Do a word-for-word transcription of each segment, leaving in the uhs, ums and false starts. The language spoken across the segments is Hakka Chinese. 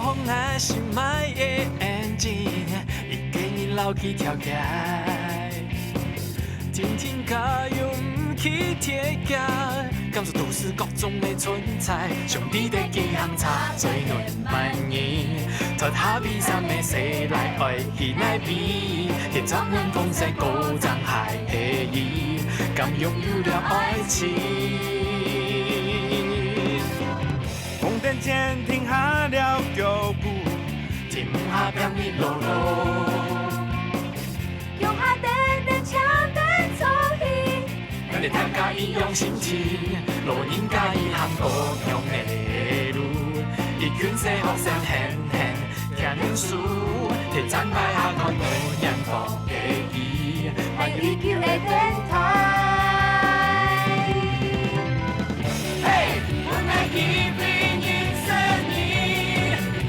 𠊎心愛个眼睛，一个人老去跳街。天天加油毋去鐵架，感受都市各種个存在。兄弟的幾行差，最暖滿意。脫下披衫个細賴，愛去哪位？鐵閘門風聲高漲，海黑夜，敢擁有了愛情？ 紅燈前停下了腳步，停下拚你囉囉。腳下等等，車等坐起。咱大家一樣心情，老人家一行各樣个路，一群細學生很很 牽手，鐵站牌下看多年多个伊，愛依舊个電台。嘿，阮愛記得認識你，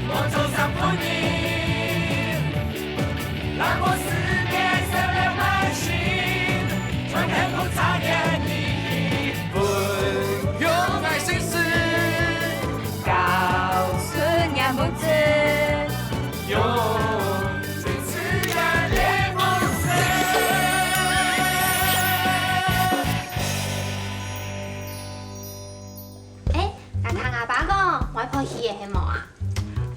我做三分你，讓我思念色流滿心，春天不插眼你，分用愛心事。 告诉娘不知，用最自然的方式。哎，𠊎聽阿爸講，外婆去个係無啊？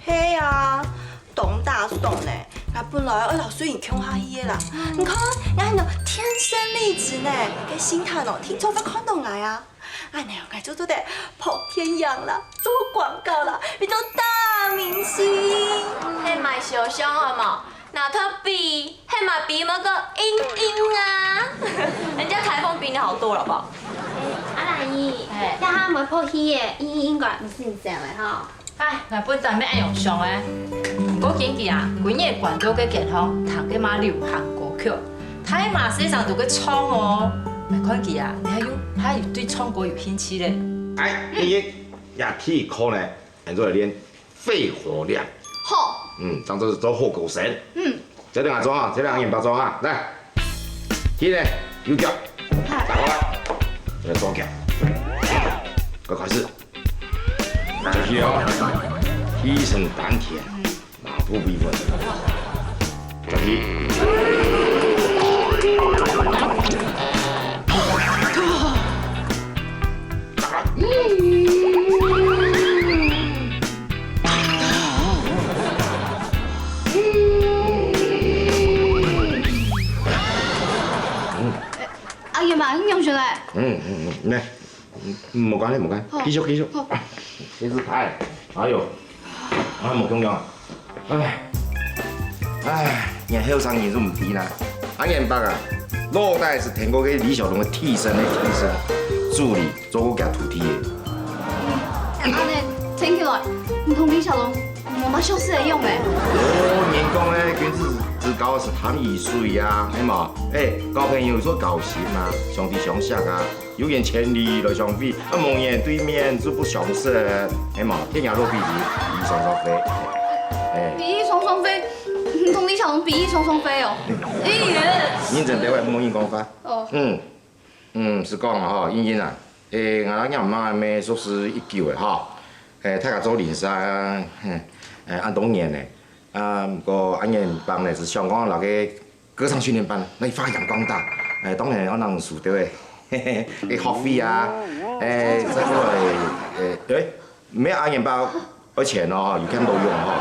係啊，當打爽呢！𠊎本來愛摎水英共下去个啦，你看，𠊎係天生麗質呢，該星探哦，定著會看著𠊎啊！ 恁樣𠊎就做得跑電影啦，做廣告啦，變做大明星。係賣燒香好無？拿到筆，係嘛筆麼个硬硬啊？人家颱風比你好多了吧？阿蘭姨，嘿。這下外婆去个，應應該毋使你走了吼。 唉，𠊎本旦也恁樣想个。毋過見佢啊，歸日關到該間房聽該馬流行歌曲，大馬細聲都會唱哦。𠊎看佢啊，你還有還有對唱歌有興趣咧。哎，第一，這第一課呢，俺做來練肺活量。好。嗯，當做係做好歌聲。嗯。這兩個鐘啊，這兩個人包鐘啊，來。第一呢，右腳，打過來，這個左腳，快開始。 繼續哦，提升丹田，馬步微穩。繼續。阿姨嘛，你用出來。嗯嗯嗯，來。 嗯，無關係，無關係，好。繼續，繼續。好。這係歹，哎喲，哎，無共樣。唉，唉，連後生人都毋知啦。阿元伯啊，老弟係聽過該李小龍个替身个替身助理，做過佢徒弟个。恁呢，聽起來，你同李小龍無麼相似个樣呢。哦，人講呢，君子之交是談沂水啊，係無？哎，交朋友就交心嘛，相知相惜啊。 有緣千里來相會，啊，無緣對面就不相識，係無？天涯若比鄰，比翼雙雙飛。哎。比翼雙雙飛，你同李小龍比翼雙雙飛哦。哎呀！認真對話，莫亂講話。哦。嗯，嗯，係講啊吼，英英啊，誒，𠊎摎若姆乜熟識已久誒吼，誒，大家做鄰舍，嘿，誒，恁多年誒，啊，毋過阿元伯呢，係想講摎佢 歌唱訓練班，來發揚光大。哎，當然愛摎佢收著誒，嘿嘿，誒，學費啊，誒，再過來，誒，誒，無阿元伯愛錢哦，有欠都用吼。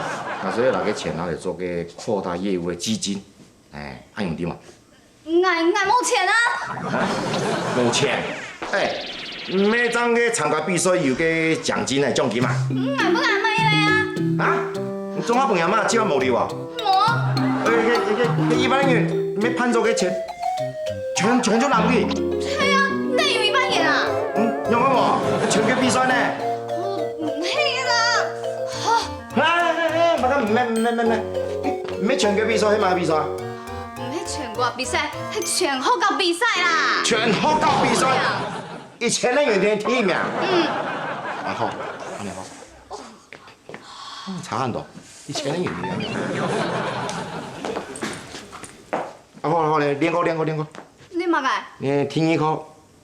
啊，所以拿該錢拿來做個擴大業務个基金，哎，恁樣對無？𠊎，𠊎無錢啊！啊？無錢？ 哎，毋係正个參加比賽有個獎金呢，獎金嘛？嗯，𠊎分阿姆个啊。啊？你總下分阿姆，這下無留啊？無。哎，該，該，該一萬元，你辦桌个錢，全，全就拿去。係啊，哪有一萬元啊？嗯，有無？全國比賽呢？哦，毋係啦。哈。哎，哎，哎，哎，毋係，毋係，毋係，毋係，毋係全國比賽，係麼个比賽？ 毋係全國比賽，係全學校比賽啦。全學校比賽，一千个元定第一名。嗯。啊好，恁樣好。嗯，差很多，一千个元定第一名。啊好了好了，練歌練歌練歌。練麼个？練第二課。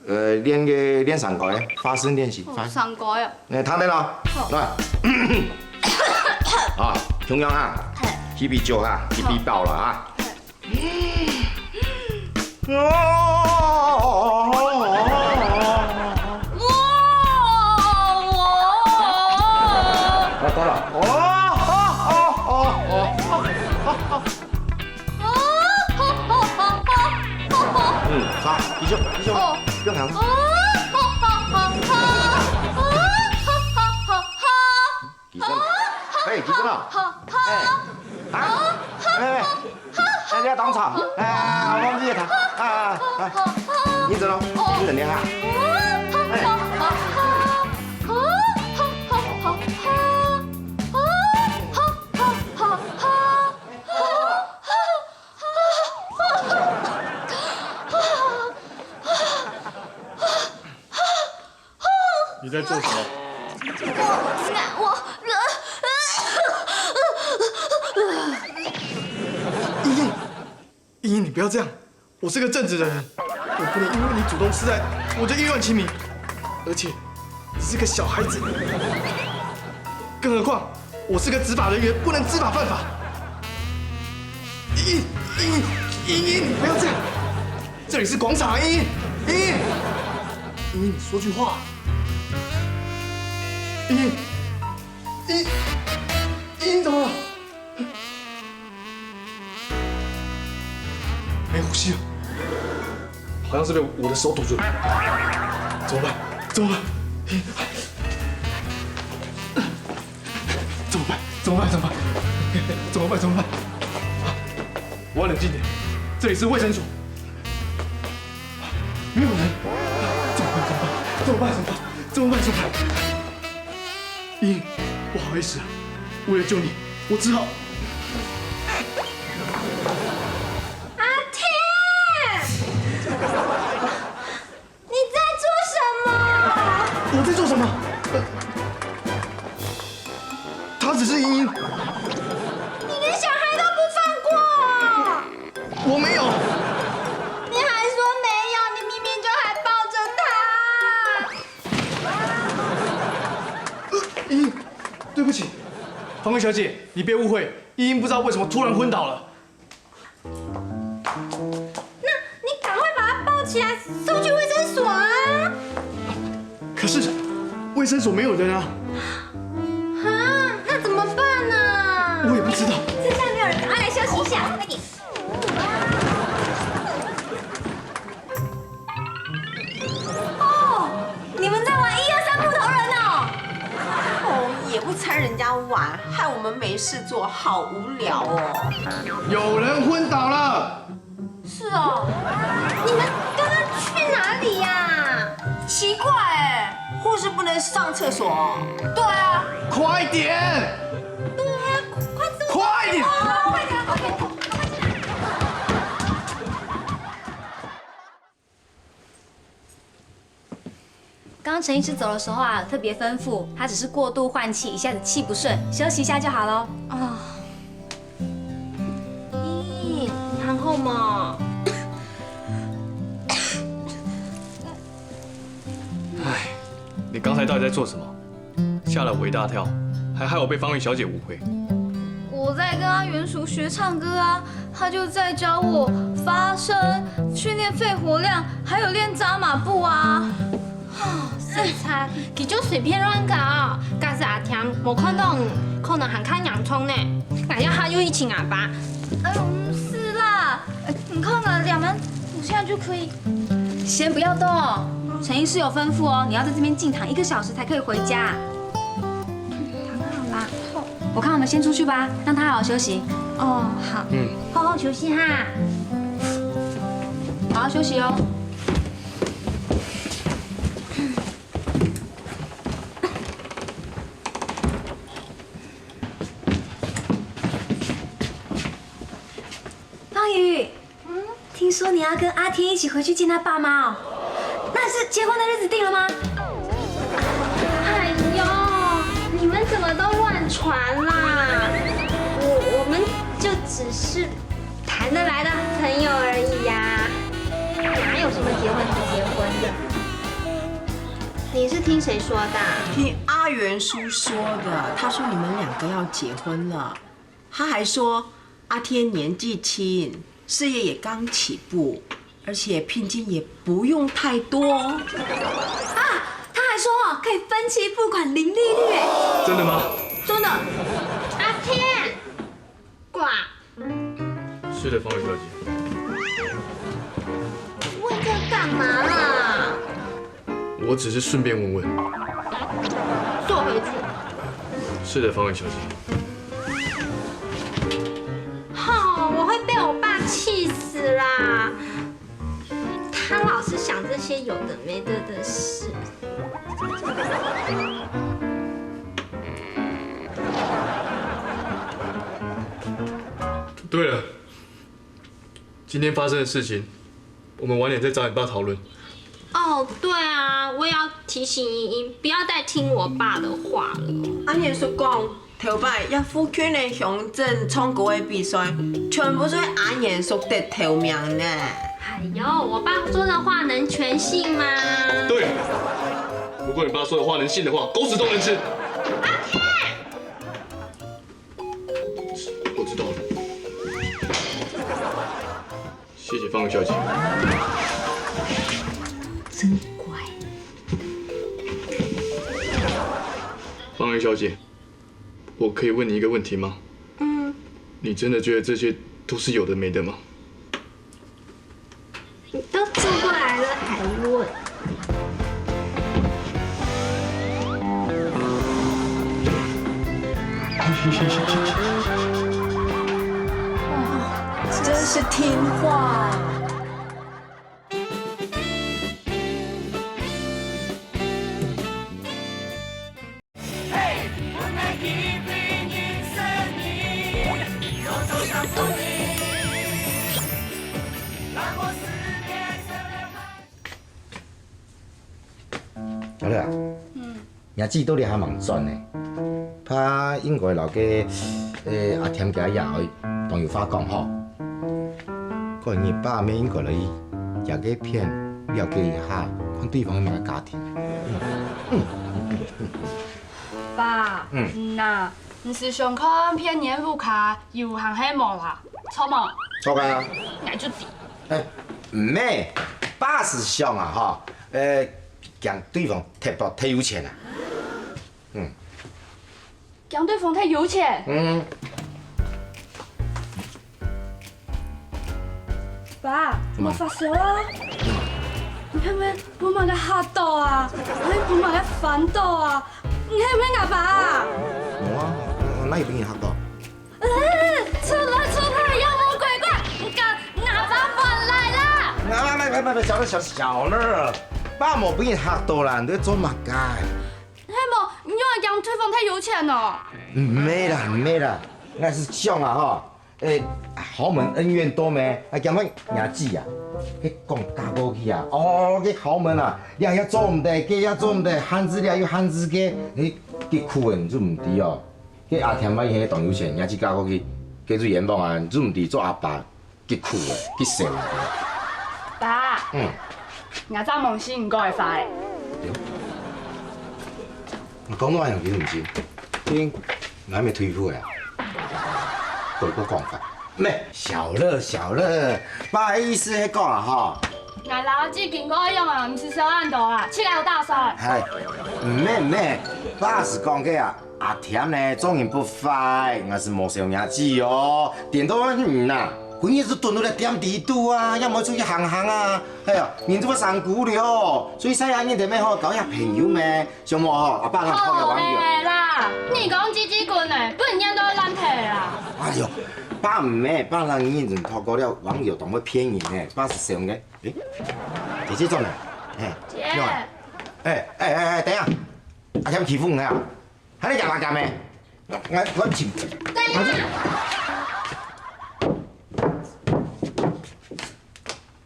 呃，練个，練山歌个，發聲練習，哦，發聲。山歌个。來，聽等哦。好。來。啊，雄雄啊，嘿。去比酒哈，去比饱了啊。嘿。哦，哇！好，到了。哦，哦，哦，哦。嗯，好，继续，继续，不要停。继续。哎，啊，哎，哎，哎，你要当场，哎，我们这些糖，啊，啊，啊，你走了，你等一下。你在做什么？我我茵茵，茵茵，你不要这样，我是个正直的人，我不能因为你主动示爱，我就意乱情迷。而且，你是个小孩子，更何况我是个执法人员，不能知法犯法。茵茵茵茵茵茵，你不要这样，这里是广场啊，茵茵茵茵茵茵，你说句话。茵茵茵茵茵茵怎么了？没呼吸了，好像是被我的手堵住了。怎么办？怎么办？怎么办？怎么办？怎么办？怎么办？怎么办？我要冷静点，这里是卫生所，没有人。怎么办？怎么办？怎么办？怎么办？茵茵，不好意思啊，为了救你，我只好……阿天，你在做什么？我在做什么？呃，她只是茵茵。你连小孩都不放过。我没有。你还说没有，你明明就还抱着他。茵茵，对不起，方玉小姐，你别误会，茵茵不知道为什么突然昏倒了。那你赶快把他抱起来，送去卫生所啊！可是卫生所没有人啊。啊，那怎么办呢？我也不知道。这下没有人，赶快来休息一下，快点。哦，你们在玩一二三木头人哦。哦，也不参人家玩，害我们没事做，好无聊哦。有人昏倒了。是哦，你们刚刚去哪里呀？奇怪哎，护士不能上厕所哦？对啊，快点！对啊，快走！快点！哦，快点，快点！刚刚陈医师走的时候啊，特别吩咐他只是过度换气，一下子气不顺，休息一下就好了。啊，咦，你还好吗？哎，你刚才到底在做什么？吓了我一大跳，还害我被方玉小姐误会。我在跟阿原叔学唱歌啊，他就在教我发声、训练肺活量，还有练扎马步啊。实在，佢就随便亂搞。假使阿添無看到你，可能還較嚴重呢。𠊎要下去尋阿爸。哎呦，不是啦，你看看，兩門補下就可以。先不要動哦，陳醫師有吩咐哦，你要在這邊靜躺一個小時才可以回家。躺好啦，我看我們先出去吧，讓他好好休息。哦，好，嗯，好好休息哈。好好休息哦。方宇，听说你要跟阿天一起回去见他爸妈哦？那是结婚的日子定了吗？哎呦，你们怎么都乱传啦？我我们就只是谈得来的朋友而已呀，哪有什么结婚不结婚的？你是听谁说的啊？听阿元叔说的，他说你们两个要结婚了，他还说阿天年纪轻，事业也刚起步，而且聘金也不用太多。啊，他还说哦，可以分期付款零利率哎。真的吗？真的。阿天，挂。是的，方宇小姐。问这干嘛啦？我只是顺便问问。坐回去。是的，方宇小姐。吼，我会被我爸气死啦！他老是想这些有的没的的事。对了，今天发生的事情，我们晚点再找你爸讨论。哦，对啊，我也要提醒莹莹，不要再听我爸的话了。阿贤叔讲，头擺這附近个鄉鎮唱歌个比賽，全部都係阿賢叔得頭名呢。哎呦，我爸说的话能全信吗？对，如果你爸说的话能信的话，狗屎都能吃。我知道了。谢谢方小姐。真乖。方小姐，我可以问你一个问题吗？嗯。你真的觉得这些都是有的没的吗？ 你都坐过来了还问？真是听话。小樂啊，嗯。若姊到底還吂轉呢？怕應該摎該，呃，阿添厥爺哀當有話講吼。看你爸姆應該來厥个片了解一下，看對方係麼个家庭。嗯。 爸，嗯。嗯啊，你係想看別人屋下有還係無啦？著無？著啊。𠊎就知。哎，毋係，爸係想啊吼，呃，驚對方忒薄忒有錢啊。嗯。驚對方忒有錢？嗯。 爸，麼个？莫發燒啊！你係毋係分麼个嚇到啊？你係分麼个煩到啊？你係毋係𠊎爸啊？無啊，哪有分你嚇到？呃，出來，出來，妖魔鬼怪！𠊎，𠊎爸轉來啦！啊，別，別，別，別，小樂，小，小樂，爸無分你嚇到啦，你在做麼个？係無，你又愛講對方忒有錢哦？毋係啦，毋係啦，𠊎係想啊吼， 欸，豪門恩怨多咩？啊，驚𠊎若姊啊，佢講嫁過去啊，哦，該豪門啊，這也做毋得，該也做毋得，限制這又限制該，欸，結果你就毋知哦。該阿添萬一係當有錢，若姊嫁過去，該就冤枉啊，你就毋知做阿爸，結果啊，結仇啊。爸，嗯。𠊎正無信你講个話欸。對。 你講到恁樣佢毋信，佢𠊎還忒退步啊。改個講法，咩？小樂，小樂，爸个意思係講啊吼。𠊎摎阿姊經過樣啊，毋使愁恁多啊，自家有打算。係，毋係毋係，爸係講个啊，阿添呢，做人不壞，𠊎係無愁若姊哦，顛倒你啊，歸日就蹲到這店裡肚啊，也無出去行行啊，哎呀，人就會生痀了，所以細阿人得咩吼，交下朋友咩。 想無吼，阿爸𠊎討个網友。好个啦，你講姊姊滾呢，分人都爛忒啦。哎喲，爸毋係，爸摎你認真討過了，網友當會騙人呢，爸係想个。欸，姊姊轉來，嘿，姐。你好啊。欸，欸，欸，欸，等一下，阿添欺負你啊？還在講麼个咩？我，我，我請。等一下。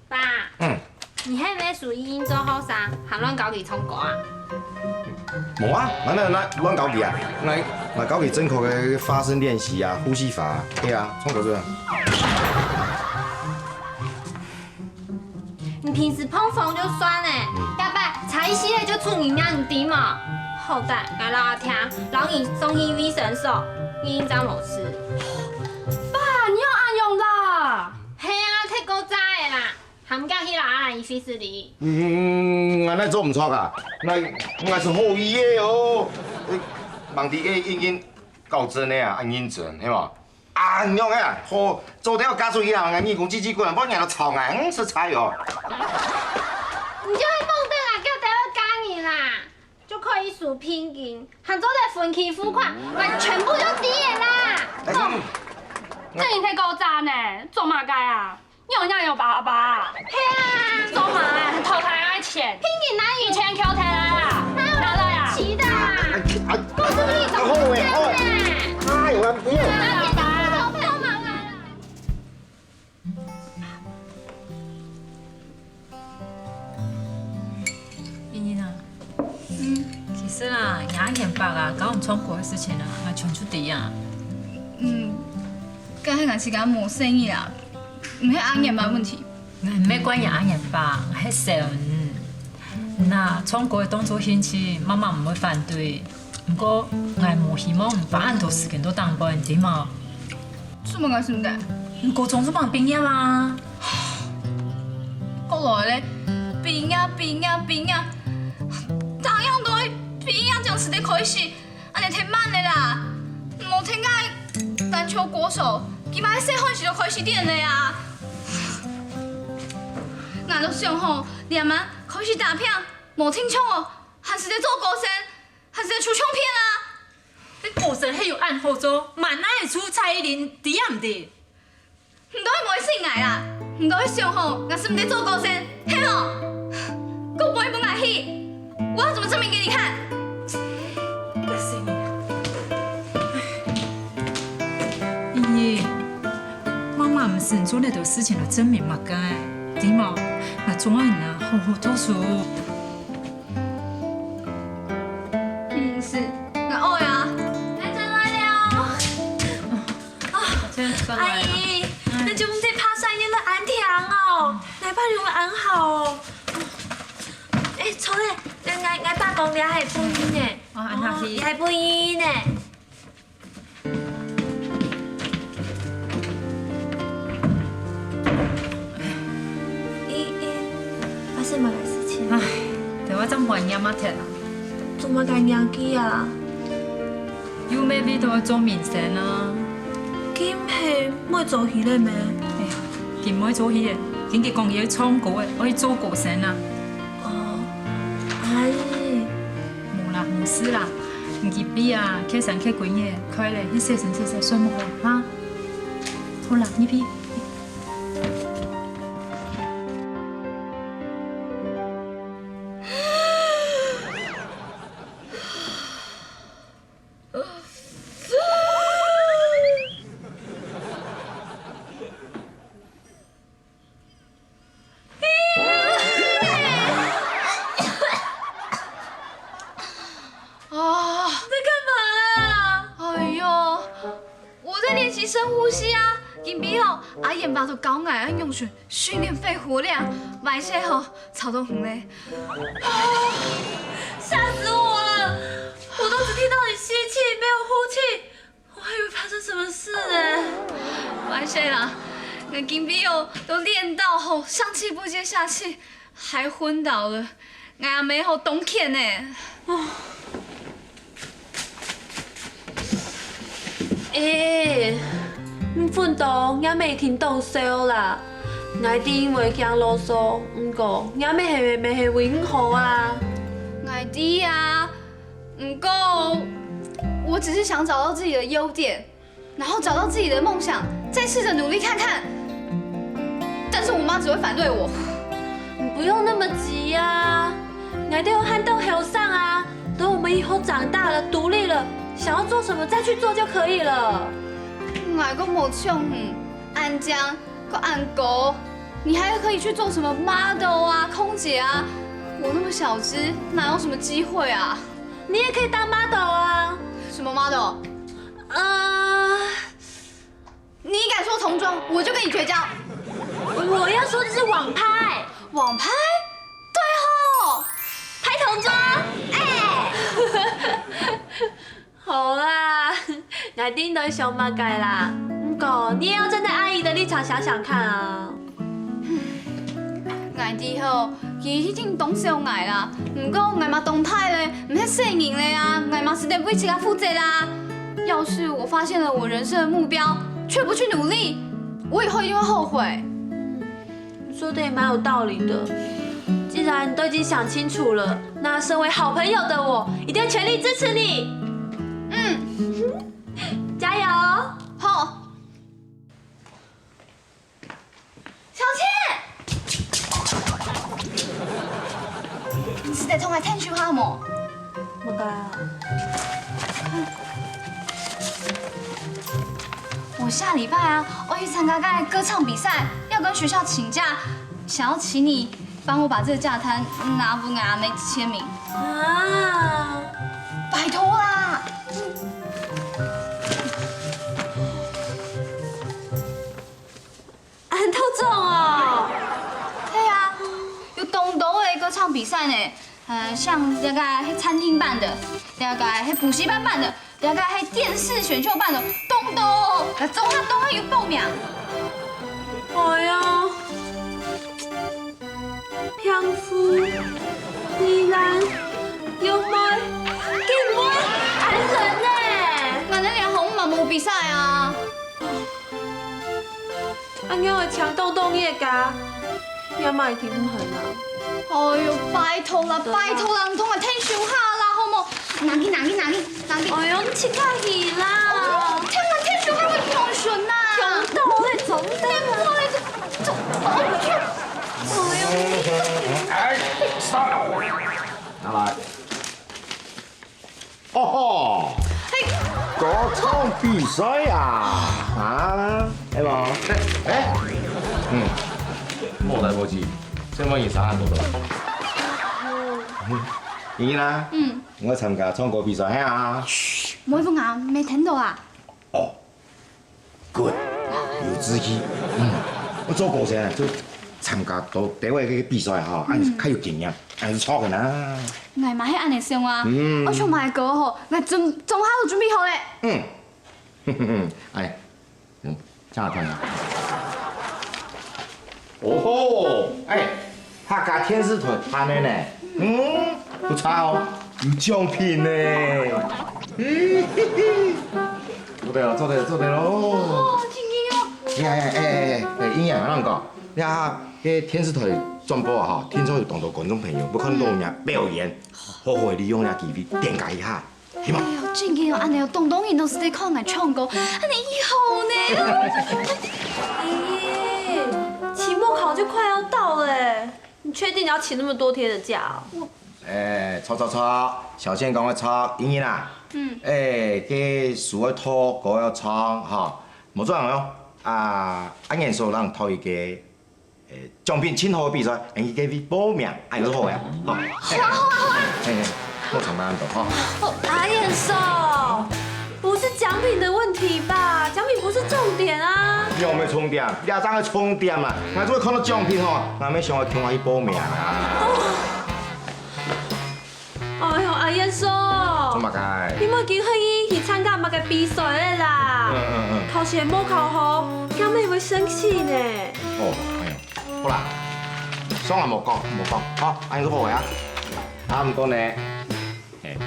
爸，嗯。你係毋係想瑩瑩做後生，還亂教佢唱歌啊？無啊，𠊎哪哪亂教佢啊？𠊎，𠊎教佢正確个發聲練習啊，呼吸法啊，對啊，唱歌就。你平時膨風就算了，嗯。這擺差一死咧就出人命，你知無？好，等下，𠊎摎阿聽，摎你送去衛生所，你應該無事。爸，你有恁樣啦？係啊，忒古早个啦，還毋趕去摎阿蘭姨會失禮。嗯，𠊎哪做毋著啊？𠊎，𠊎係好意个哦。誒，望你个英英較真个啊，恁認真，係無？ 啊，仰仔啊，好，做得嫁出去啊，𠊎耳公吱吱滾，無人都吵𠊎，嗯，實在哦。你就會蹦登啊，叫大家嫁人啦，就可以一手聘金，還做得分期付款，買全部就知了啦。哎，嗯，這你忒古早呢，做麼个啊？你有仰有爸爸啊？係啊，做麼个？討太太錢，聘金哪有？以前求太太啦，哪來啊？期待啊！哎，哎，告訴你，啊，好欸，好欸。哎，我不要。 茵茵啊，嗯，其實啦，若阿年伯啊，佮你唱歌个事情啊，𠊎全就知啊。嗯，該係𠊎自家無細義啊，毋係阿年伯問題。𠊎毋係怪若阿年伯，𠊎係笑你。你啊，唱歌个當做興趣，媽媽毋會反對。 毋過，𠊎無希望你花恁多時間在頂背，知無？做麼个事情？你高中就吂畢業啊？過來咧，畢業，畢業，畢業，大家都畢業正使得開始，恁樣忒慢了啦！無聽該籃球國手，佢嘛係細漢時就開始練了啊！𠊎都想吼，你阿媽開始打拚，無聽從哦，還使得做歌星， 還係出唱片啊！你歌星係有恁好做，嘛哪會出蔡依林，知也毋知？你都係無愛信𠊎啦！你都係想吼，𠊎使毋得做歌星，係無？閣毋愛分𠊎去，我要怎麼證明給你看？不行。茵茵，媽媽毋使你做這兜事情來證明麼个，知無？𠊎總愛你啊，好好讀書。 毋使，𠊎愛啊。𠊎轉來了。阿姨，你做麼个爬山爬到恁長哦？哪位有恁好哦？欸，坐咧，𠊎𠊎𠊎打工這係分你呢。哦，恁客氣。這係分你呢。 發生麼个事情？唉，對𠊎正懷念啊忒啊！做麼个年紀啊？又乜為著愛做明星啊？今係毋會做戲了咩？哎呀，今毋會做戲了，今佢講佢愛唱歌了，愛去做歌星啊！哦，唉。 無啦，無事啦。你去啊，歇三歇歸日，快咧去洗身洗洗睡目啦，哈。好啦，你去。啊！你在幹嘛啊？哎喲，我在練習深呼吸啊！今晡日哦，阿燕爸都教𠊎愛仰般訓練肺活量，壞勢吼，吵到你咧。啊！嚇死我了！我都只聽到你吸氣，沒有呼氣。 我還以為發生什麼事呢。壞勢啦，𠊎今晡日哦都練到吼上氣不接下氣，還昏倒了。𠊎阿姆吼當譴呢。欸，你昏倒，若姆一定當愁啦。𠊎知你會驚囉嗦，毋過若姆係毋係為你好啊？𠊎知啊， 不過，我只是想找到自己的優點，然後找到自己的夢想，再試著努力看看。但是我媽只會反對我。你不用那麼急啊，𠊎兜還當後生啊，等我們以後長大了、獨立了，想要做什麼再去做就可以了。𠊎又無像你恁靚， 又恁高，你還可以去做什麼 model 啊、空姐啊。我那麼小隻，哪有什麼機會啊？你也可以當 model 啊。什麼 model？呃，你敢說童裝，我就跟你絕交。我要說的是網拍。網拍？對吼，拍 𠊎知你在想麼个啦。毋過，你也要站在阿姨的立場想想看啊。𠊎知吼，佢一定當惜𠊎啦，毋過𠊎嘛當大咧，毋係細人咧啊，𠊎嘛識得為自家負責啦。要是我發現了我人生的目標，卻不去努力，我以後一定會後悔。你說的也蠻有道理的。既然你都已經想清楚了，那身為好朋友的我，一定會全力支持你。嗯，加油！好。小倩，你識得同𠊎𢯭手下無？麼个啊？我下禮拜啊，愛去參加該歌唱比賽，要跟學校請假，想要請你幫我把這個假單拿分𠊎阿姆簽名。啊，拜託啦！恁多種哦！對啊，有當多个歌唱比賽呢，呃，像這個係餐廳辦的，這個係補習班辦的，這個係電視選秀辦的，當多，該總下都會有報名。哎呀， 澎湖、宜蘭、楊梅、景美、安仁呢。𠊎等連項目嘛無比賽啊。恁樣會請當多个假，你阿姆一定毋肯啊。哎喲，拜託啦，對啊。拜託啦，你同𠊎𢯭手下啦，好無？拿去，拿去，拿去，拿去。哎喲，你自家去啦。哦，聽𠊎𢯭手下會暢順啦。暢到咧，總得啦。你過來就，就，哎喲，你哎，stop！拿來。哦吼，嘿，歌唱比賽啊，啊，係無？哎，嗯，無來無去，這麼一下多多。嗯，你呢？嗯。我參加唱歌比賽，係啊。噓，莫分阿姆聽到啊。哦， good，有志氣。嗯，𠊎做歌星啊，就參加到多兜个比賽吼，恁樣較有經驗，恁樣就著个啦。𠊎嘛係恁樣想啊，嗯。𠊎唱麼个歌吼，𠊎準，總下都準備好咧。嗯，哎，嗯，這下看啊。 哦吼，哎，客家電視台辦个呢，嗯，不差哦，有獎品呢。嘿嘿嘿，做得了，做得了，做得了。哦，真个哦。哎哎哎哎哎，哎，英英，𠊎同你講，呀，該電視台轉播啊，吼，聽說有當多觀眾朋友，要看到你表演，好好利用這機會，點解一下。 係無？哎喲，真个哦，恁樣哦，當多人都係在看𠊎唱歌，恁樣以後呢？咦，期末考就快要到了，你確定你要請那麼多天的假哦？哎，著著著，小倩講个著，英英啊。嗯。哎，該書愛讀，歌愛唱，吼，無做人哦。啊，恁樣所以人討一個 誒，獎品盡好个比賽，恁樣佢會報名，恁樣就好个，吼。好啊，好啊，好啊。嘿，嘿，莫長談恁多，吼。哦，阿燕嫂，不是獎品的問題吧？獎品不是重點啊。有無重點？這正係重點啊！𠊎做得看到獎品吼，𠊎乜想愛共下去報名啊。哦。 哎喲，阿燕嫂，做麼个？你莫緊喊佢去參加麼个比賽了啦！嗯，嗯，嗯。考試無考好，佢姆會生氣呢。哦，哎喲，好啦，算了，莫講，莫講，好，恁樣就好个啊。啊，毋過呢，嘿，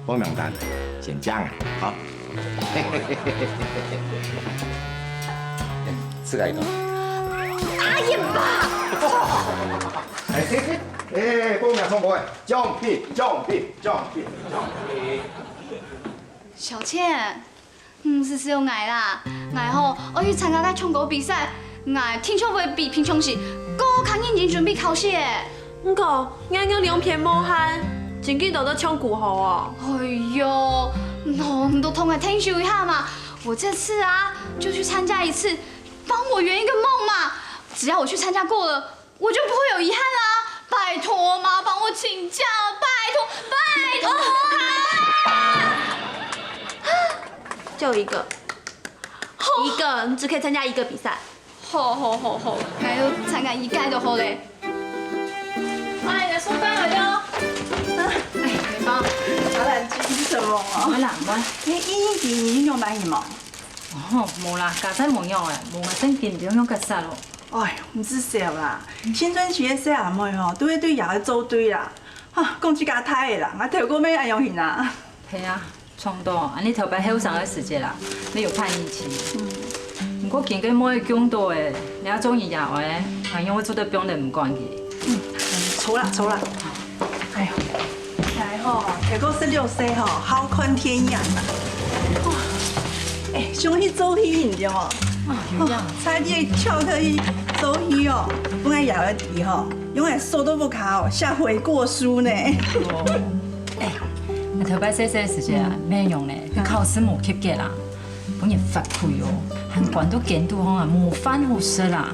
報名單先這樣啊，好。自家一段。阿燕爸！ 哎，哎，報名唱歌个，獎品，獎品，獎品，獎品。小倩，毋使笑𠊎啦，𠊎吼，愛去參加該唱歌比賽，𠊎定著會比平常時更加認真準備考試个。毋過，𠊎兩片無閒，正經都在唱歌好哦。哎喲，喏，你都同𠊎𢯭手一下嘛，我這次啊，就去參加一次，幫我圓一個夢嘛。只要我去參加過了， 我就不會有遺憾啦！拜託嘛，幫我請假，拜託，拜託啊！就一個，好。一個，你只可以參加一個比賽。好好好好，那就參加一個就好咧。哎，來送飯來了。哎，沒包。小眼睛。得無？毋會啦，毋會。你英英佢仰般人無？哦，無啦，家在無樣誒，無麼正經，毋用該煞咯。哎喲，毋使愁啦，青春期个細阿妹吼，都會對爺哀做對啦。哈，講自家大个啦，𠊎頭過乜恁樣形啊。係啊，撞到，恁呢頭擺後生个時節啦，乜有叛逆期。毋過今个妹降到誒，你愛做人爺哀，還仰會做得放得毋管佢？嗯，錯啦，錯啦。哎喲，來吼，頭過十六歲吼，好看電影啦。哇，哎，想去做戲，你知無？啊，有影。差點跳去做戲哦，本來也愛提吼，用來收到屋下哦，寫悔過書呢。哦，哎，𠊎頭擺細細个時節啊，嗯。乜用呢，嗯。考試無及格啦，分人罰跪哦，還關到監督房啊，無飯好食啦。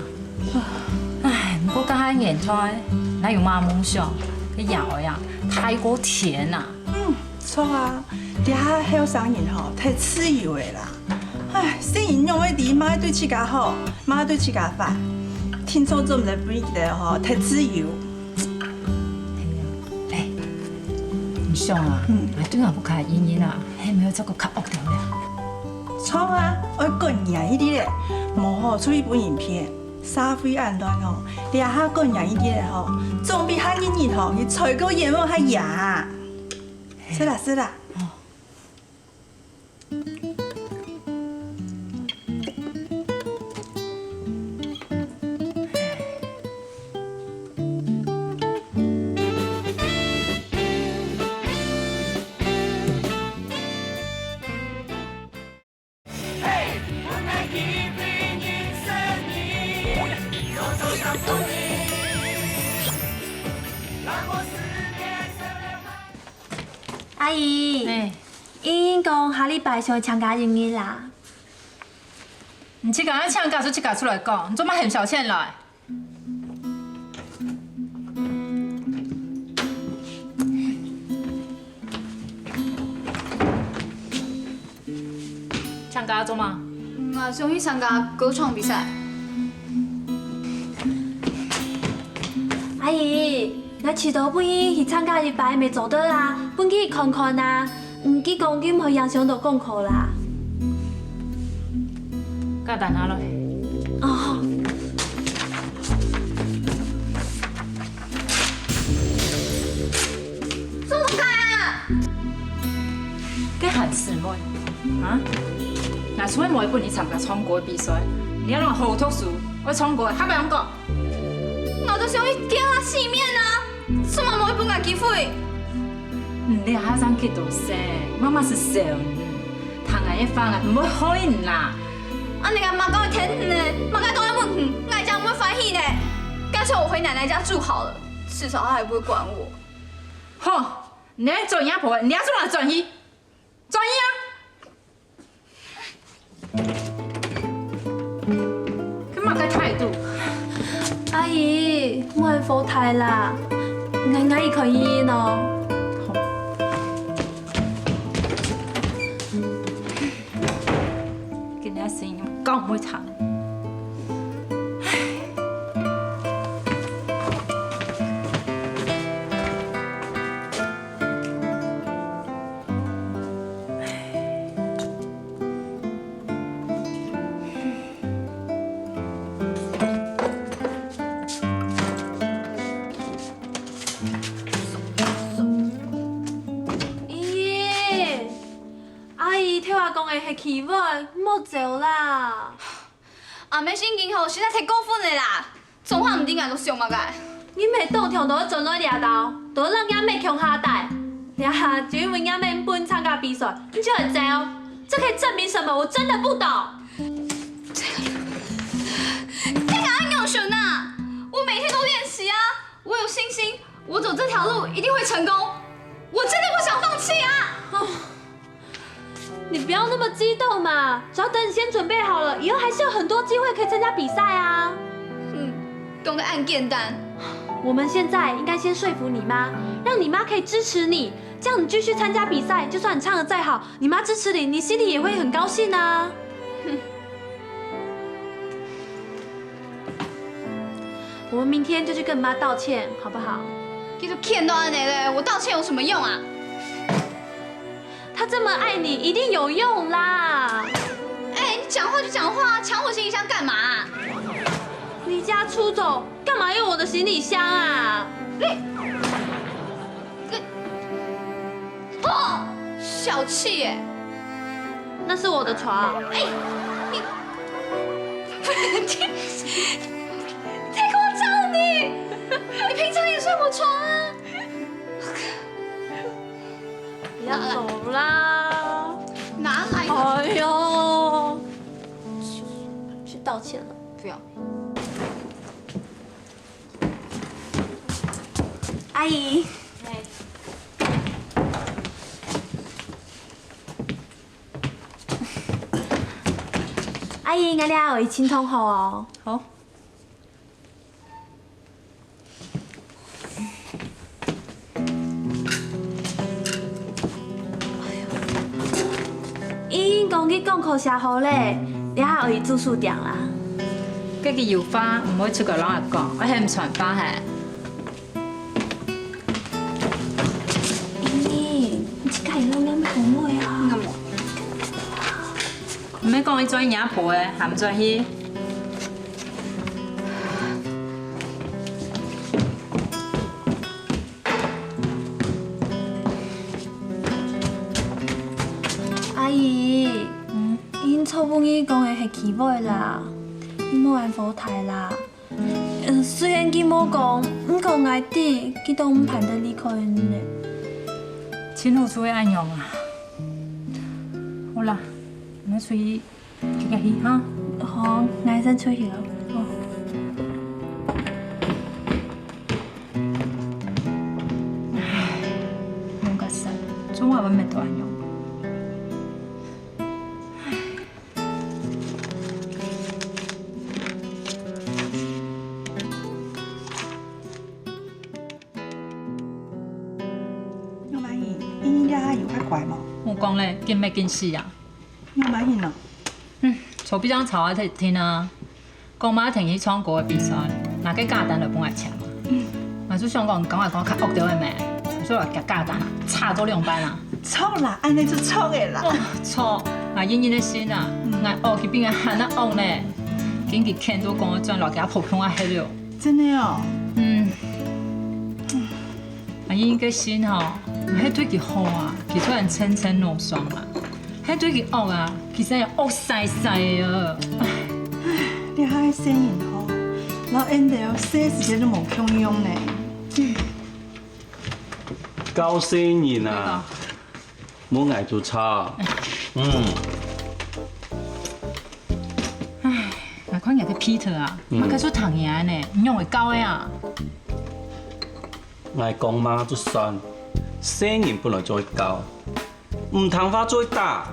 唉，毋過該下年代，哪有麼夢想？該爺哀啊，大過天啊！嗯，著啊，這下後生人吼，忒自由个啦。唉，細人仰會知麼个對自家好，麼个對自家壞？定著做毋得分佢等吼，忒自由。哎呀，哎，你想啊，嗯。𠊎對𠊎屋下个原因啊，係毋係做个較惡點咧？著啊，愛管嚴一點咧，無好出去分人騙。 社會恁亂吼，這下管嚴一點吼，總比下日日吼，你吹過煙霧較贏啊。係啦，係啦。哦。 阿姨，哎。英英講下禮拜想請假一日啦。你自家愛請假就自家出來講，你做麼喊小倩來？ 請假做麼？𠊎想去參加歌唱比賽。阿姨，𠊎試著分佢去參加一擺乜做得啊，分佢看看啊。 嗯，佢講佢毋會影響到功課啦。該等下來。哦。做麼个啊？該還細妹，啊？𠊎從來無分你參加唱歌个比賽，你還恁好讀書，愛唱歌，還毋用講。 𠊎就想去見下世面啊，做麼無分𠊎機會？你這下正幾多歲？媽媽係小你，聽𠊎个話，𠊎毋會害你啦。恁樣𠊎媽講會聽你呢，媽講愛問你，𠊎正毋會歡喜呢。乾脆我回奶奶家住好了，至少她還不會管我。吼，你愛轉阿婆，你愛做哪轉去？ 轉去啊！該麼个態度？阿姨，莫火大啦，𠊎，𠊎已經可以咯。今日聲音講毋會聽。 咦，阿姨，聽𠊎講个係機會，莫走啦。阿姆性格吼，實在忒過分了啦！ 總下毋知𠊎在想麼个。你乜當長都愛轉來這兜，都讓阿姆共下戴。這下就因為阿姆毋分你參加比賽，你就愛走，這可以證明什麼？我真的不懂。這个愛仰般啊？我每天都練習啊，我有信心，我走這條路一定會成功。我真的不想放棄啊！哦。 你不要那麼激動嘛，只要等你先準備好了，以後還是有很多機會可以參加比賽啊。嗯，講得恁簡單。我們現在應該先說服你媽，讓你媽可以支持你，這樣你繼續參加比賽，就算你唱得再好，你媽支持你，你心裡也會很高興啊。哼。我們明天就去跟你媽道歉，好不好？佢都譴到恁樣了，我道歉有什麼用啊？他这么爱你，一定有用啦。哎，你讲话就讲话啊，抢我行李箱干嘛？离家出走，干嘛用我的行李箱啊？你，你，哦，小气耶！那是我的床。哎，你，你太夸张了你！你平常也睡我床啊？不要走啦！拿来。哎呦，去道歉了。不要。阿姨。阿姨，我了，我已经通好哦。好。 英英講佢功課寫好咧，這下愛去住宿店啦。該佢有話毋會出來摎𠊎講，𠊎喊傳話嘿。英英，你自家一路也無講話啊？毋免講，佢轉去若婆个，還毋轉去。 阿姨，嗯，𠊎做朋友講个係機會啦，你莫恁火大啦。呃，雖然佢無講，毋過𠊎知，佢都毋盼得離開你呢。真好就會恁樣啊。好啦，𠊎出去 去去去哈。好，𠊎先出去了。哦。唉，用个神，總係會面對恁樣。 仰般形？英英這下有較乖無？𠊎講咧，緊乜緊死啊！仰般形哦？嗯，坐比較吵啊，聽啊。講嘛，聽去唱歌个比賽，拿个假單來分𠊎簽嘛。𠊎就想講，講來講較惡點个咩？所以𠊎个假單啊，拆做兩半啊。著啦，恁樣就著个啦。哦，著，𠊎英英个心啊，𠊎惡佢比𠊎還較惡呢。緊佢譴都講轉來，佢阿婆共下歇了。真的哦？嗯。 阿英个心吼，係對佢好啊，佢就恁清清爽爽啊；係對佢惡啊，佢就惡晒晒个啊。這下个細人吼，摎𠊎兜細時節都無共樣呢。教細人啊，無𠊎就著。嗯。 𠊎看你个Peter啊，嗯。嘛開始讀人呢，你仰會教个啊？𠊎講嘛就算，細人本來就會教，毋聽話就會打，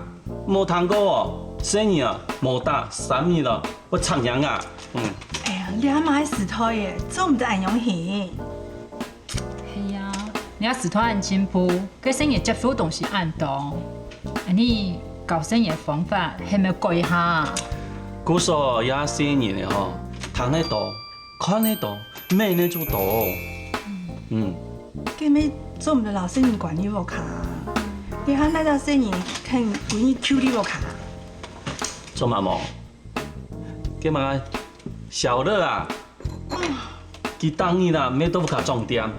無聽過哦，細人啊，無打三日了，會著人啊。嗯。哎呀，這下麼个時代耶，做毋得恁樣形。 係啊，這下時代恁進步，該細人接觸東西恁多，恁呢教細人个方法係毋係改下啊？故所這下細人仔吼，聽得多，看得多，摸得就多。嗯。該乜做毋得摎細人關在屋下，這下哪兜細人肯歸日囥在屋下？做麼無？ 該麼个小樂啊，佢逐日啊，乜在屋下裝恬。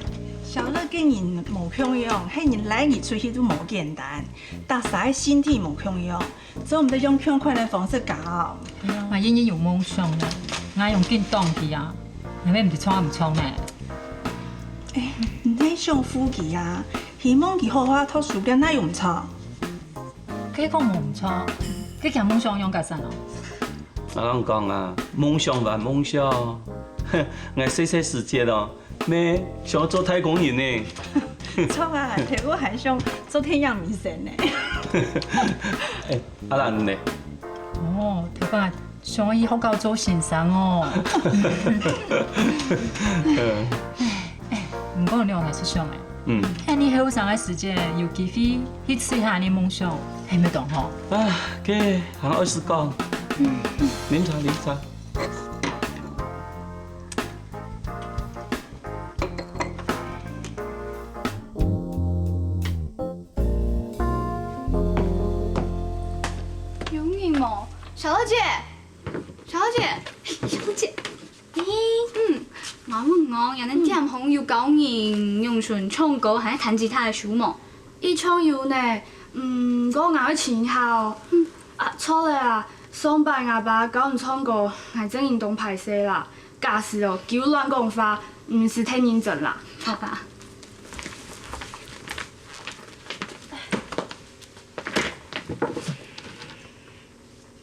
小樂个人無共樣，係人拉佢出去都無簡單，逐儕个身體無共樣，做毋得用共款个方式教。𠊎英英有夢想呢，𠊎用緊擋佢啊，𠊎乜毋知著毋著呢。哎，你係想護佢啊，希望佢好好讀書，該又毋著。 該講無毋著，該厥夢想仰結煞哦？𠊎摎你講啊，夢想還夢想，𠊎細細時節哦，乜想做太空人呢。著啊，頭下還想做電影明星呢。哎，阿蘭呢？哦，頭下 想愛去學校做先生哦。毋過你有哪識想欸？嗯。恁呢後生个時節，有機會去試一下你个夢想，係毋係當好？啊，該還愛試講。啉茶，啉茶。無？小樂姐，小樂姐，小樂姐，你，嗯，𠊎問你哦，人家店項有教人仰般唱歌還係彈吉他个書無？一唱有呢，毋過𠊎愛尋下哦。啊，著了啊，上擺吾爸教𠊎唱歌，𠊎正經當敗勢啦。假使哦，佢亂講話，毋使忒認真啦。好吧。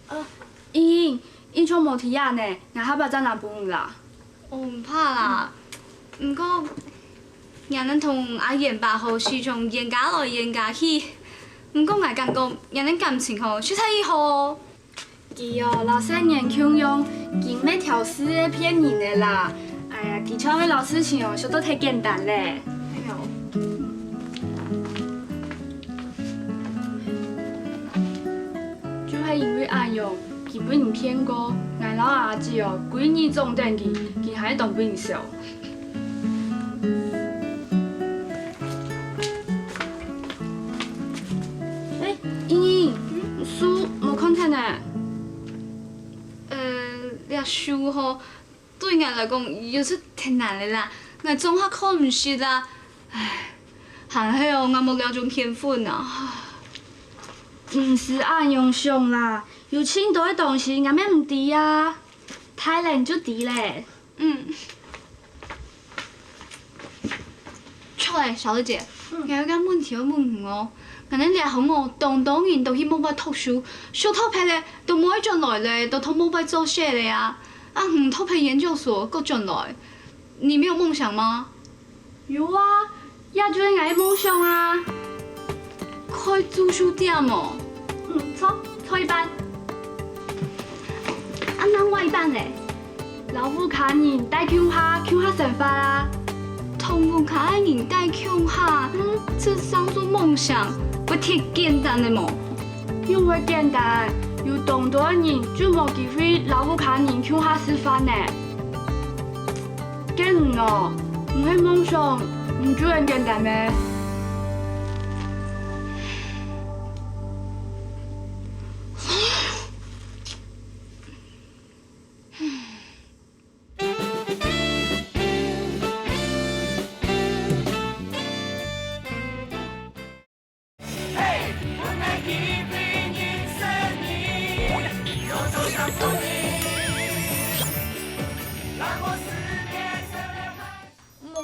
呃，英英，你唱無題啊呢，𠊎下把再拿分你啦。哦，毋怕啦。毋過，𠊎等同阿燕爸好時常冤家來冤家去。毋過𠊎感覺，𠊎等感情吼，實在已好哦。佢哦，摎細人共樣，經毋得挑事个騙人个啦。哎呀，佢就會摎事情哦，想到忒簡單咧。哎喲。 就係因為恁樣，佢分人騙過，𠊎摎阿姊哦，歸日總等佢，佢還係當分人笑。欸，英英，書無看忒呢？呃，這書吼， 對𠊎來講，有時忒難了啦，𠊎總下看毋識啊。唉，還係哦，𠊎無這種天分啊。毋使恁樣想啦，有盡多个東西，𠊎乜毋知啊，大了就知咧。嗯。 著咧，小樂姐，𠊎有個問題愛問你哦。𠊎等這行哦，當多人都去外背讀書，書讀忒咧，都無愛轉來咧，都到外背做事咧啊。啊，你讀忒研究所，過轉來，你沒有夢想嗎？有啊，這就係𠊎个夢想啊。 開租書店哦。嗯，著，著一半。啊，另外一半呢？摎屋下人戴共下，共下生活啊。同屋下人戴共下，嗯，這算做夢想，會忒簡單个無？仰會簡單，有當多人就無機會摎屋下人共下食飯呢。 該你哦，毋係夢想，毋就恁簡單咩？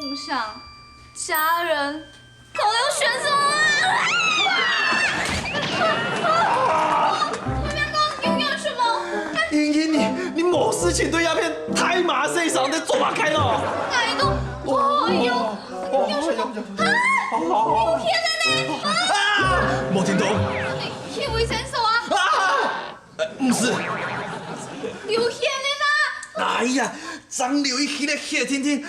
夢想、家人，到底愛選什麼啊？啊！啊！啊！你們講永遠什麼？英英，你，你無事情對這片大馬戲場在做麼个咯？𠊎都，哎喲，哦，哦，有，有，有，啊！好，好，好。有血了呢！啊！無聽到。你去衛生所啊！啊！呃，毋係。流血了啦！哎呀，正流一息个血定定，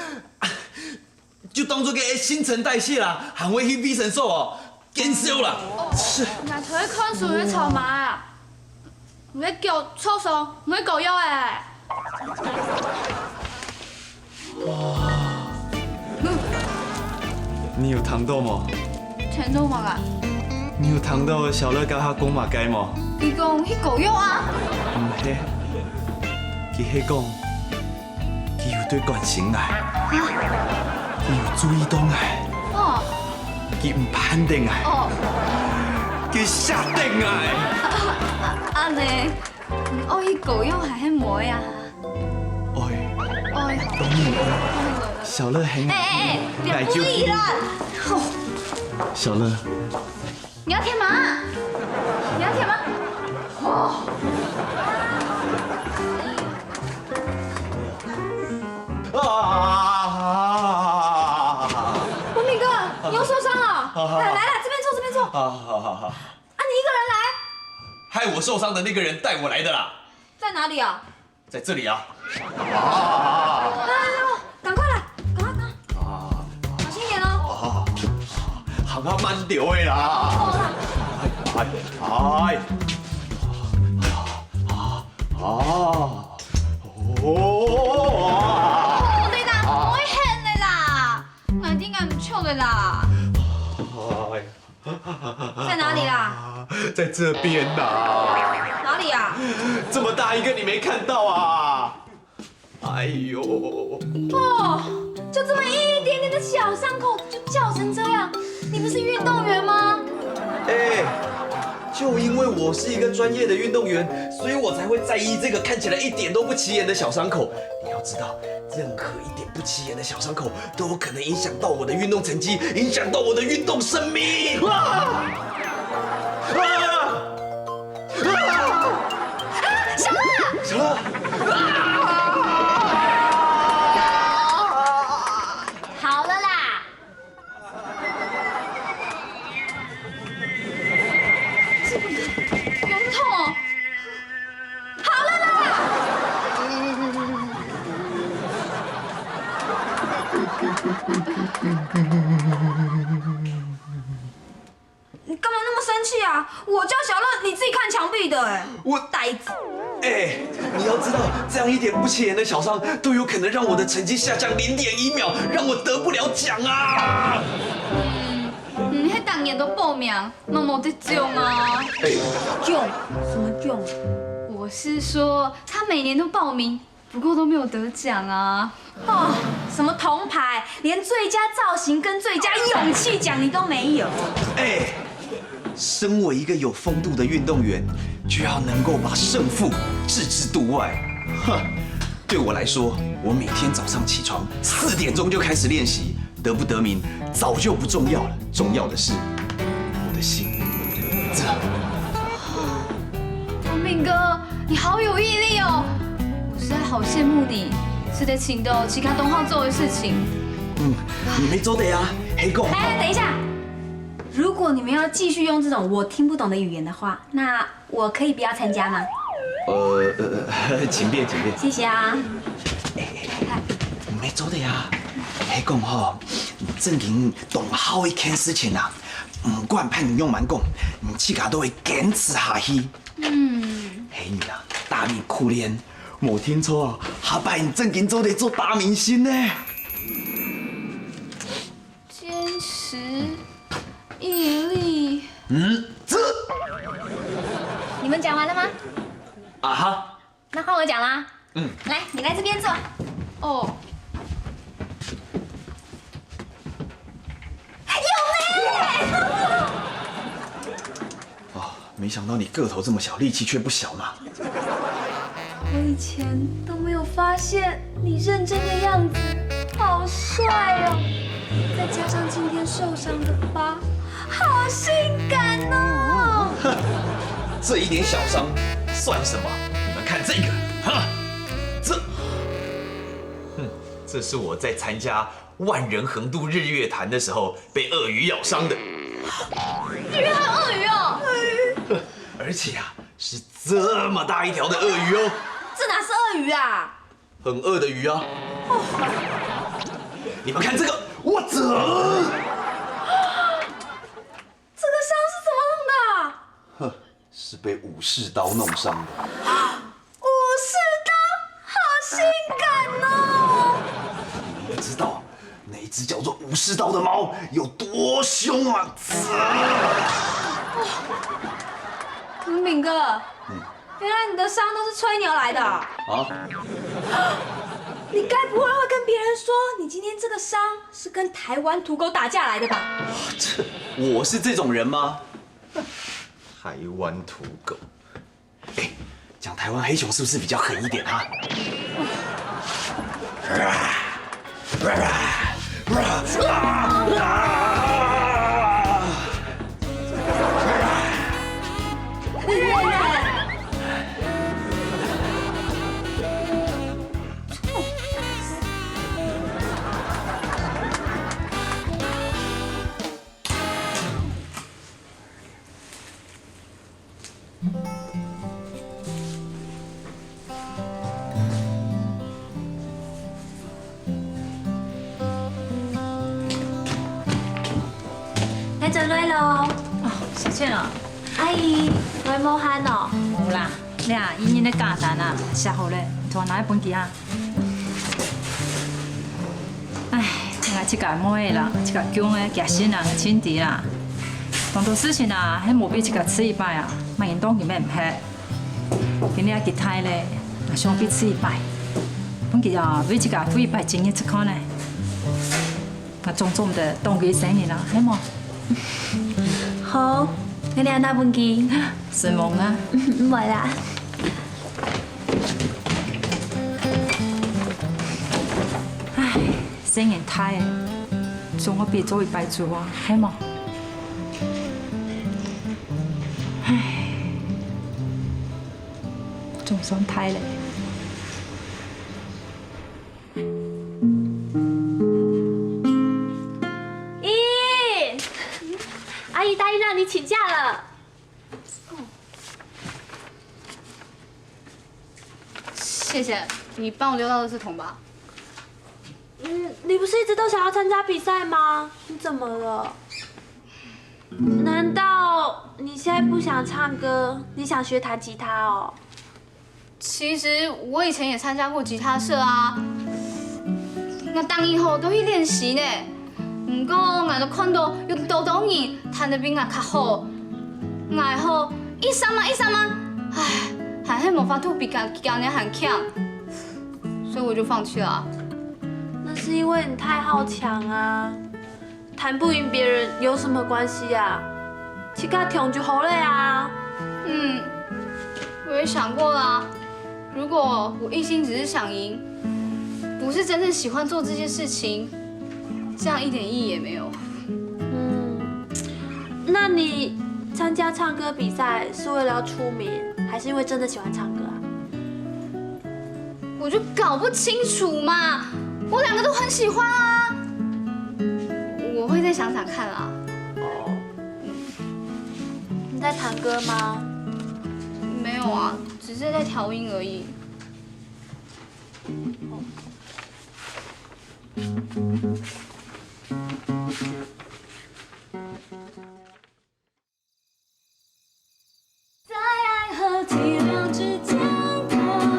就當做該新陳代謝啦，還會去衛生所哦，見笑啦。哦，𠊎頭先看書有草蜢啊。 你个腳著傷，毋會膏藥欸。你有聽到無？聽到麼个？你有聽到小樂該下講麼个無？佢講去膏藥啊。毋係，佢係講 佢有在關心𠊎，佢有注意到𠊎，哦，佢毋盼得𠊎，哦，佢捨得𠊎。啊，恁呢，你愛去膏藥還係毋愛啊？愛，愛，當然愛。小樂很，哎哎哎，𠊎就，不要故意啦！吼，小樂， 你要幹嘛？你要幹嘛？哦。啊！文明哥，你又受傷了。好，好，好。來，來，來，這邊坐，這邊坐。好，好，好，好。啊，你一個人來？害我受傷的那個人帶我來的啦。在哪裡啊？ 在這裡啊。啊！哎呦，趕快來，趕快，趕快，啊，小心點哦。啊，行較慢兜仔啦。哦，好。哎，哎，哎，啊，啊，哦。好了啦，毋會喊了啦，𠊎知𠊎毋著了啦。哎。 在哪裡啦？在這邊啦。哪裡呀？这么大一个你没看到啊？哎呦，哦，就这么一点点的小伤口就叫成这样，你不是运动员吗？哎，就因为我是一个专业的运动员，所以我才会在意这个看起来一点都不起眼的小伤口。你要知道，任何一点不起眼的小伤口都有可能影响到我的运动成绩，影响到我的运动生命。啊！啊！啊！小乐，小乐，啊！好了啦，这个有点痛哦。好了啦。你干嘛那么生气啊？我叫小乐，你自己看墙壁的哎。我呆子。哎，你要知道，这样一点不起眼的小伤，都有可能让我的成绩下降零点一秒，让我得不了奖啊！嗯，他当年都报名，那么得奖啊。哎，奖？什么奖？我是说，他每年都报名，不过都没有得奖啊。哦，什么铜牌，连最佳造型跟最佳勇气奖你都没有。哎，身为一个有风度的运动员，就要能够把胜负置之度外。哼，对我来说，我每天早上起床四点钟就开始练习，得不得名早就不重要了。重要的是，我的心这……文炳哥，你好有毅力哦！我实在好羡慕你，是得请到其他同好做的事情。嗯，你没做得啊，黑狗。哎，等一下，如果你们要继续用这种我听不懂的语言的话，那我可以不要参加吗？呃呃，请便请便。谢谢啊。哎，你没做得啊，黑狗吼，正经懂好一件事情啊，不管别人用蛮讲，你自家都会坚持下去。嗯，嘿你啊，大米苦练，没听错啊，下摆你正经做得做大明星呢。坚持，毅力。嗯，这……你们讲完了吗？啊哈，那换我讲啦。嗯，来，你来这边坐。哦，有没？哦，没想到你个头这么小，力气却不小嘛。我以前都没有发现你认真的样子，好帅哦！再加上今天受伤的疤，好性感哦！这一点小伤算什么？你们看这个，哈，这，哼，这是我在参加万人横渡日月潭的时候被鳄鱼咬伤的。你遇到鳄鱼哦？而且啊，是这么大一条的鳄鱼哦。这哪是鳄鱼啊？很饿的鱼啊。你们看这个，我操！这个伤是怎么弄的啊？哼，是被武士刀弄伤的。武士刀，好性感哦！你不知道那一只叫做武士刀的猫有多凶啊！文炳哥，嗯，原来你的伤都是吹牛来的啊！啊？你该不会会跟别人说你今天这个伤是跟台湾土狗打架来的吧？这，我是这种人吗？台湾土狗。哎，讲台湾黑熊是不是比较狠一点啊？來轉來咯。哦，小倩啊。阿姨，來無閒哦？無啦，你啊，姨姨个假單啊，寫好咧，你同我拿去分佢啊。 唉，𠊎自家妹仔啦，自家降个，厥先人个情敵啦。當多事情啊，係無比自家試一擺啊，麼人當佢乜毋係。今日佢大咧，𠊎想分佢試一擺，分佢啊，為自家付一擺精力試看咧。𠊎總做毋得當佢生日啊，係無？好，𠊎等拿分佢。承蒙啊。毋會啦。唉，生日大咧，總愛分佢做一擺主啊，係無？唉，總算大咧。 咦，阿姨答应让你请假了。谢谢，你帮我丢到垃圾桶吧。嗯，你不是一直都想要参加比赛吗？你怎么了？难道你现在不想唱歌，你想学弹吉他哦？ 其實我以前也參加過吉他社啊，𠊎逐日吼都去練習呢。毋過𠊎都看到有當多人彈得比𠊎較好，𠊎吼一儕仔一儕仔，唉，還係無法度比佢佢等還強，所以我就放棄了啊。那是因為你太好強啊。 彈不贏別人有什麼關係啊？自家強就好了啊。嗯，我也想過啦。如果我一心只是想贏，不是真正喜歡做這些事情，這樣一點意義也沒有。嗯，那你參加唱歌比賽是為了要出名，還是因為真的喜歡唱歌啊？ 我就搞不清楚嘛，我兩個都很喜歡啊。我會再想想看啦。哦，你在彈歌嗎？沒有啊，只是在調音而已。 在爱和体谅之间靠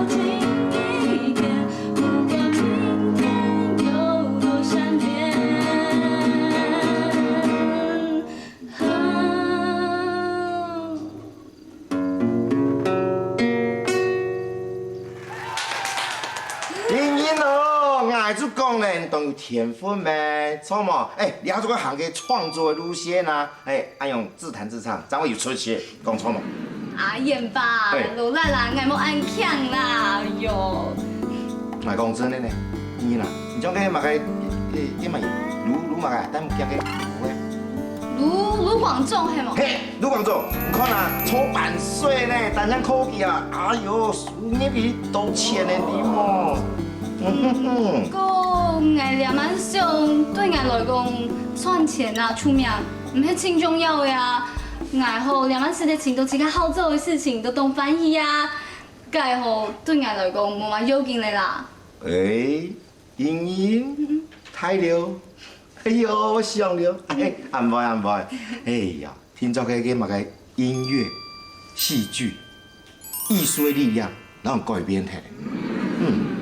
近一点，不管明天有多善变。啊。 英英哦，𠊎就講咧，你當有天分咩？著無？哎，你還做个行个創作个路線啊，哎，恁樣自彈自唱，正會有出息，講著無？阿燕吧，嘿。老賴啦，𠊎無恁強啦，哎喲。𠊎講真个呢，英英啊，你像个麼个，呃，叫麼个，盧，盧麼个，戴目鏡个盧个。盧，盧廣仲係無？嘿， 盧廣仲，你看啊，超半歲呢，單淨科技啊，哎喲，收入幾多錢呢，你無？嗯哼哼。毋過𠊎這滿想，對𠊎來講，賺錢啊、出名，毋係盡重要个啊。𠊎吼，這滿時節尋到自家好做个事情，都當歡喜啊。該吼，對𠊎來講，無麼要緊个啦。哎， 英英，大了，哎喲，我想了，哎，恁會恁會，哎呀，聽著該个麼个音樂、戲劇、藝術个力量，摎人改變忒。嗯。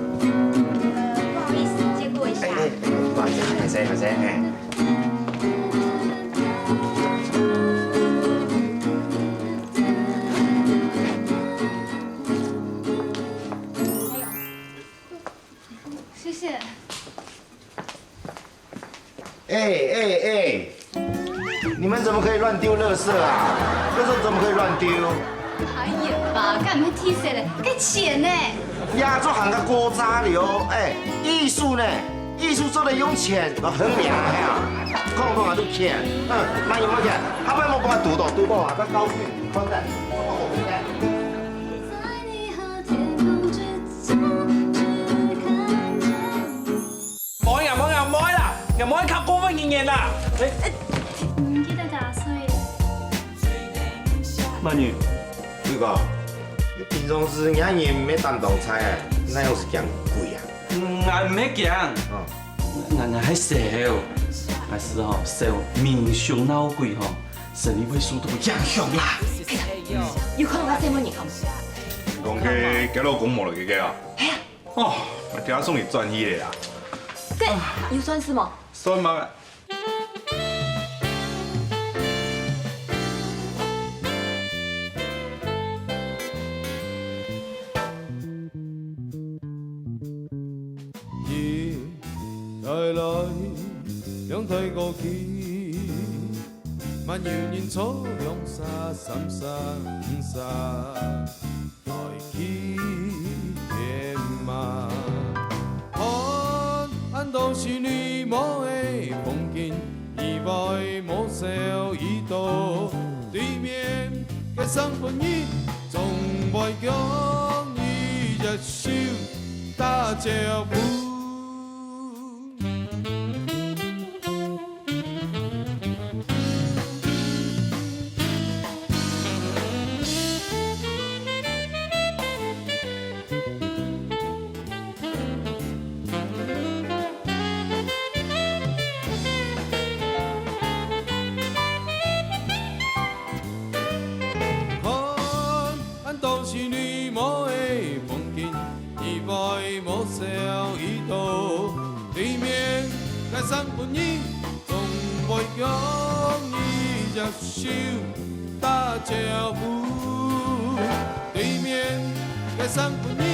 不好意思，借过一下。哎，哎，哎，不好意思，歹勢，歹勢，哎。谢谢。 哎，哎，哎，你們怎麼可以亂丟垃圾啊？垃圾怎麼可以亂丟？哎呀，爸，該毋係垃圾咧，該錢呢？呀，這還較古早了，哎，藝術呢？藝術做得用錢來衡量个啊！講講啊，都錢，嗯，買有無錢？後擺莫幫我堵到，堵到啊，再高興，放在。 無愛啦，無愛啦，無愛啦，𠊎無愛較過分个人啦。哎，你記得打碎。曼玉，你講，你平常時若人毋係擔當菜啊，哪有時驚鬼啊？嗯，𠊎毋係驚。哦。𠊎，𠊎係愁，𠊎係吼愁民雄鬧鬼吼，生理會受到影響啦。有看到該細妹人無？講該，該老公無來个啊？係啊。 哦，𠊎聽講佢轉去咧啊。該，有算數無？算無啊？一台來，兩台過去，嘛有人坐兩儕、三儕、五儕。 來去天馬。看恁多心內無个風景，意外無少已到。對面个生份人，總會共你一手打招呼。 看恁多心內無个風景，意外無少已到。對面个生份人，總會共你一手打招呼。對面个生份人，